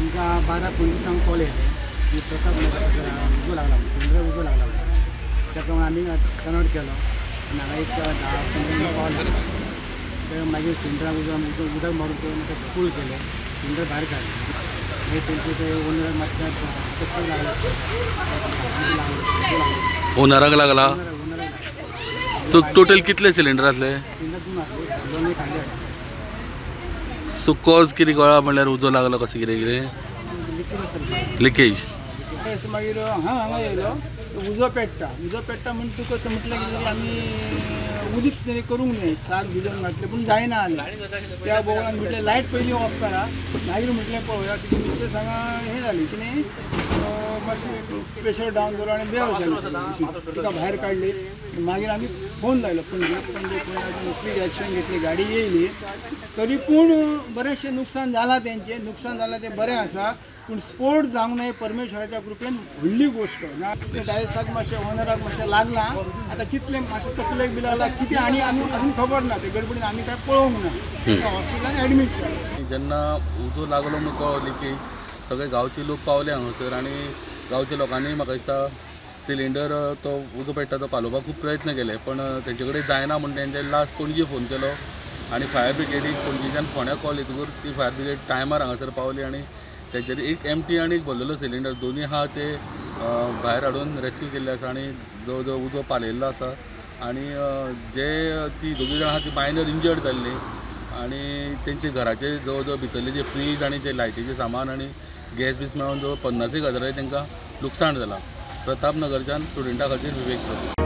आमकां 12:25 कॉल येयले की प्रताप उजो लागला, सिलिंडर उजो लागला. त्या प्रमाणे आमी कन्वर्ट केलो आनी हांगा एक 10-15 कॉल ते मागीर सिलिंडराक उजो उदक मारून ते कूल केले, सिलिंडर भायर काडले. मागीर तेंचे ते ओनराक मातशें तकलेक लागला, ओनराक लागला. सो टोटल कितले सिलिंडर आसले? सिलिंडर 2 आसले, 2 काडले. सो कॉज कितें कळ्ळा म्हणल्यार उजो लागलो कशें कितें कितें? लिकेज. मागीर हांगा येयलो, उजो पेट्टा, उजो पेट्टा म्हण तुका म्हटलें कितें आमी उदीक तरी करूंक न्हय, साक भिजोवन घातलें पूण जायना जालें. त्या बोगळान म्हटलें लायट पयलीं ऑफ करा, मागीर म्हटलें पळोवया. तुजी मिसेस हांगा हें जाली कितें मातशें प्रेशर डावन जालो आनी बेहोश जाली. तिका भायर काडली, मागीर आमी फोन लायलो पणजे. पणजे क्वीक एक्शन घेतली, गाडी येयली. तरी पूण बरेंचशें नुकसान जालां, तेंचें नुकसान जालां तें बरें आसा, पूण स्पोट जावंक ना परमेश्वराच्या कृपेन व्हडली गोश्ट ना. डायसाक मातशें ओनराक मातशें लागलां, आतां कितलें मातशें तकलेक बी लागलां कितें आनी अजून खबर ना, ते गडबडीन आमी कांय पळोवंक ना. हॉस्पिटलान एडमीट केलें. जेन्ना उजो लागलो म्हूण कळ्ळो लिकेज, सगळे गांवचे लोक पावले हांगासर आनी गांवच्या लोकांनी म्हाका दिसता सिलिंडर तो उजो पेट्टा तो पालोवपाक खूब प्रयत्न केले, पण तेंचे कडेन जायना म्हूण तेंच्यानी लास्ट पणजे फोन केलो आनी फायर ब्रिगेडीक पणजेच्यान फोंड्या कॉल येतकूच ती फायर ब्रिगेड टायमार हांगासर पावली आनी तेंच्यांनी एक एमटी आनी एक भरलेलो सिलिंडर दोनूय आहा ते भायर हाडून रेस्क्यू केल्ले आसा आनी जवळ जवळ उजो पालयल्लो आसा. आनी जे ती दोगूय जाणां आहा ती मायनर इंजर्ड जाल्ली आनी तेंचे घराचे जवळ जवळ भितरले जे फ्रीज आनी जे लायटीचें सामान आनी गॅस बीस मेळोन जवळ 50,000 तांकां लुकसाण जालां. प्रताप नगरच्यान स्टुडंटा खातीर विवेक प्रभू.